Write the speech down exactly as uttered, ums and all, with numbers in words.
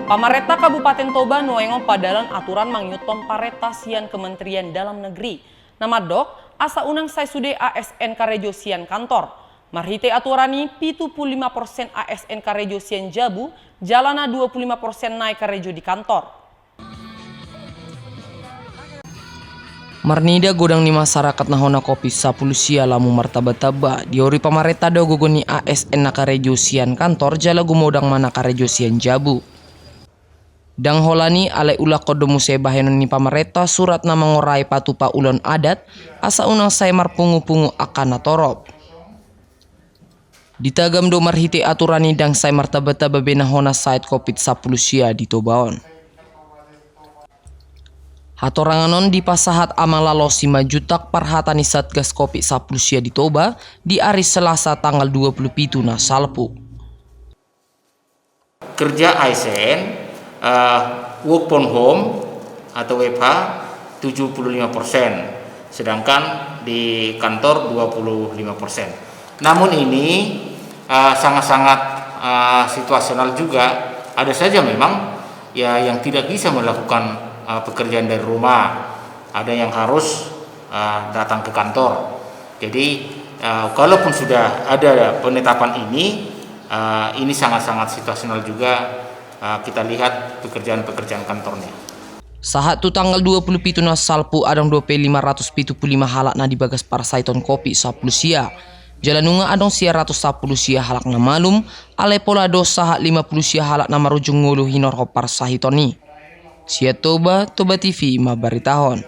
Pamarenta Kabupaten Toba nuaeng on padalan aturan mangihuthon parenta sian Kementerian Dalam Negeri. Na mandok, asa unang sai sude A S N karejo sian kantor. Marhite aturan i pitu pulu lima persen A S N karejo sian jabu, jala na dua pulu lima persen nai karejo di kantor. Marnida godang ni masyarakat na hona Covid sampulu sia lamu martamba-tamba, diori pamarenta do gogo ni A S N na karejo sian kantor jala gumodang ma na karejo sian jabu. Ndang holan i alai ulahon do muse bahenon ni pamarenta surat na mangorai patupa ulaon adat, asa unang sai marpungu-pungu angka na torop. Ditagam do marhite aturan i ndang sai martamba-tamba be na hona sahit Covid sampulu sia di Toba on. Hatorangan on dipasahat Amang Lalo Simanjuntak parhata ni Satgas Covid sampulu sia di Toba di ari Selasa tanggal dua pulu pitu na salpu. Kerja A S N, eh, work from home atau W F H tujuh puluh lima persen, sedangkan di kantor dua puluh lima persen. Namun ini eh, sangat-sangat eh, situasional juga. Ada saja memang ya yang tidak bisa melakukan eh, pekerjaan dari rumah, ada yang harus eh, datang ke kantor. Jadi eh, kalaupun sudah ada penetapan ini, eh, ini sangat-sangat situasional juga. Eh, kita lihat pekerjaan-pekerjaan kantornya. Sahat tu tanggal dua pulu pitu na salpu adong dope lima ratus pitu pulu lima halak na di bagas parsahiton Covid sampulu sia. Jala nunga adong sia ratus sampulu sia halak na malum, alai pola do sahat lima pulu sia halak na marujung ngolu hinorhon parsahiton i. Sian Toba, Toba T V mambaritahon.